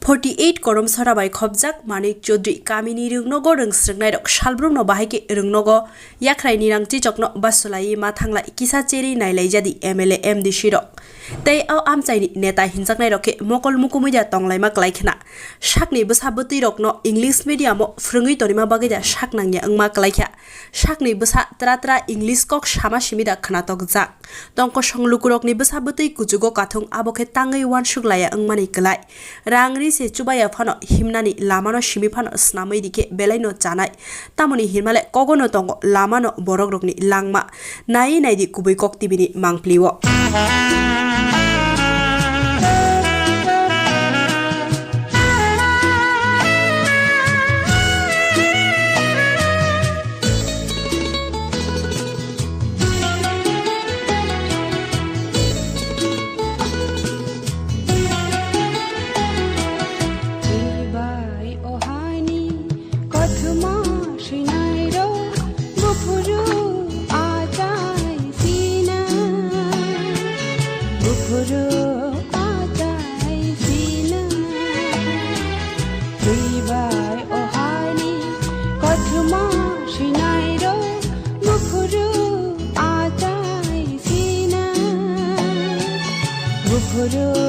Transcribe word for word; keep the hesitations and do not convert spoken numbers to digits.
Forty eight Koromsora bai khopjak Manik Chaudhary kamini rwngnogo rwngsrwngnairok salbrumno bahai khe rwngnogo yakhraini rangchichokno basulaiwi ma thanglai kisa cherwi nailaijadi M L A M D C rok. Tei o amchaini neta hinjaknairok khe mokol mukumui da tonglaima kwlai khna. Sakni bwsa bwtwirokno English medium-o phrwngwi tonima bagwi da sak nangya wngma kwlai kha. Sakni bwsa tra tra English kok sama simi da khnatok jak. Tongkosong lukurokni bwsa bwtwi kuchugo kathung abo khe tangwi uansuk laya wngmani kwlai. Rang ri se chubaya phano himnani lamano simi phano snamwi rikhe belaino chanai. Tamoni hinmale kogono tongo lamano borokrokni langma. Nai naidi kubui kok tibini mangpli-o. Twibai ohani kothoma swinairok buphuru achai sina. Buphuru achai sina. Twibai ohani kothoma swinairok buphuru achai sina. Buphuru